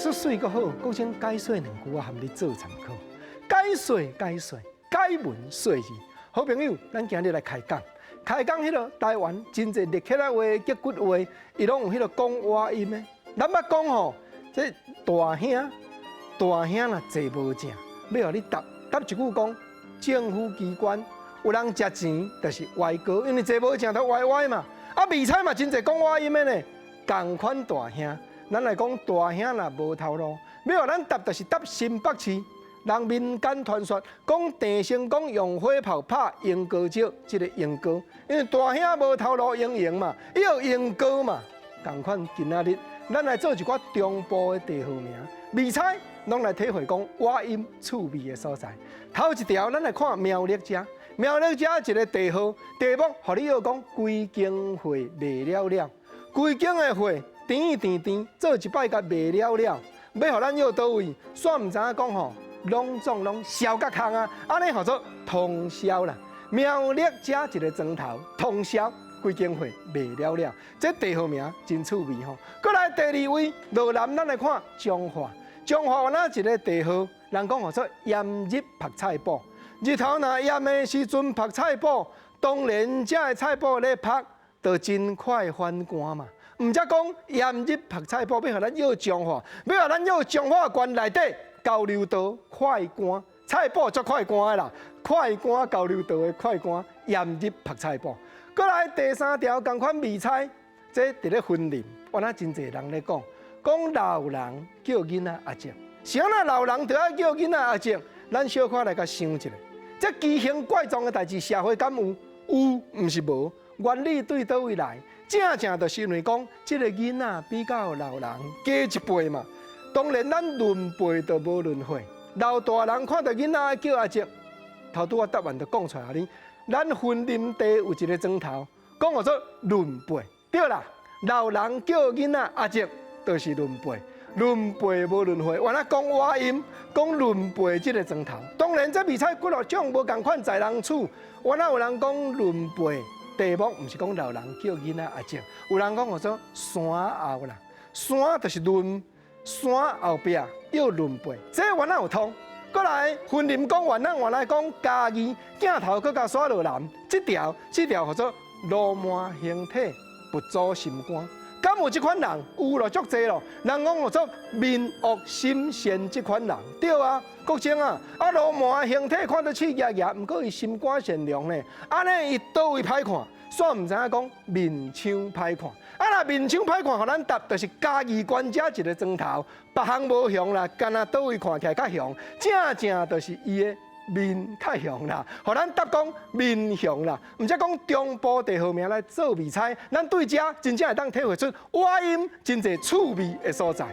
說媠閣好，閣先解說兩句，我含你做參考。解說解說，解文說字。好朋友，咱今日來開講，開講彼个台灣真濟立起來話、結骨話，伊攏有彼个講倚音的。咱捌講吼，這大兄大兄若坐無正，欲予你答答一句講，政府機關有人食錢，就是歪哥，因為坐無正就歪歪嘛。啊，未猜嘛真濟講倚音的呢，仝款大兄。咱來講大兄若無頭路，欲予咱答就是答新北市。人民間傳說講鄭成功用火炮拍鶯歌石，這个鶯歌，因為大兄無頭路英雄嘛，伊有鶯歌嘛。仝款今仔日，咱來做一寡中部的地號名，未猜攏來體會講倚音趣味的所在。頭一條，咱來看苗栗遮，苗栗遮一个地號，題目予你學講規間貨賣了了，規間的貨甜甜甜，做一擺共賣了了，欲予咱約佗位，煞毋知影講吼。攏總攏銷甲空啊！按呢號做通霄啦。苗栗遮一个莊頭通霄，規間貨賣了了。這地號名真趣味吼。閣來第二位，羅南咱來看彰化，彰化原來一个地號，人講號做炎日曝菜脯。日頭若炎的時陣曝菜脯，當然遮的菜脯咧曝，就真快反乾嘛。毋才講炎日曝菜脯，欲予咱約彰化，欲予咱約彰化縣內底。交流道快乾，菜脯足快乾的啦，快乾交流道的快乾，炎日曝菜脯。閣來第三條，仝款未猜，這佇咧雲林，原來真濟人咧講，講老人叫囡仔阿叔，是按怎老人著愛叫囡仔阿叔？咱小可來共想一下，這奇形怪狀的代誌，社會敢有？有，毋是無。原理對佗位來？正正就是因為講，這个囡仔比較老人低一輩嘛。當然，咱論輩就無論歲，老大人看著囡仔叫阿叔，頭拄我答案就講出來哩。咱雲林地有一个莊頭，講號做論輩，對啦。老人叫囡仔阿叔，就是論輩。論輩無論歲，原來講倚音，講論輩這个莊頭。當然，這未猜幾落種無仝款在人處，原來有人講論輩題目，毋是講老人叫囡仔阿叔，有人講號做山後啦，山就是論。山後壁叫論輩，這原來有通。閣來雲林講完，咱原來講嘉義鏡頭閣共煞落南，這條這條號做鱸鰻形體，佛祖心肝。敢有這款人？有咯，足濟咯。人講號做面惡心善這款人，對啊，國政啊，啊鱸鰻形體看著刺額額，毋過伊心肝善良呢。按呢伊佗位歹看，煞毋知影講面相歹看。啊！若面相歹看，予咱答就是嘉義縣遮一个莊頭，別項無雄啦，敢若佗位看起來較雄，正正就是伊的面較雄啦。予咱答講面雄啦，毋才講中部地號名來做未猜，咱對遮真正會當體會出倚音真濟趣味的所在。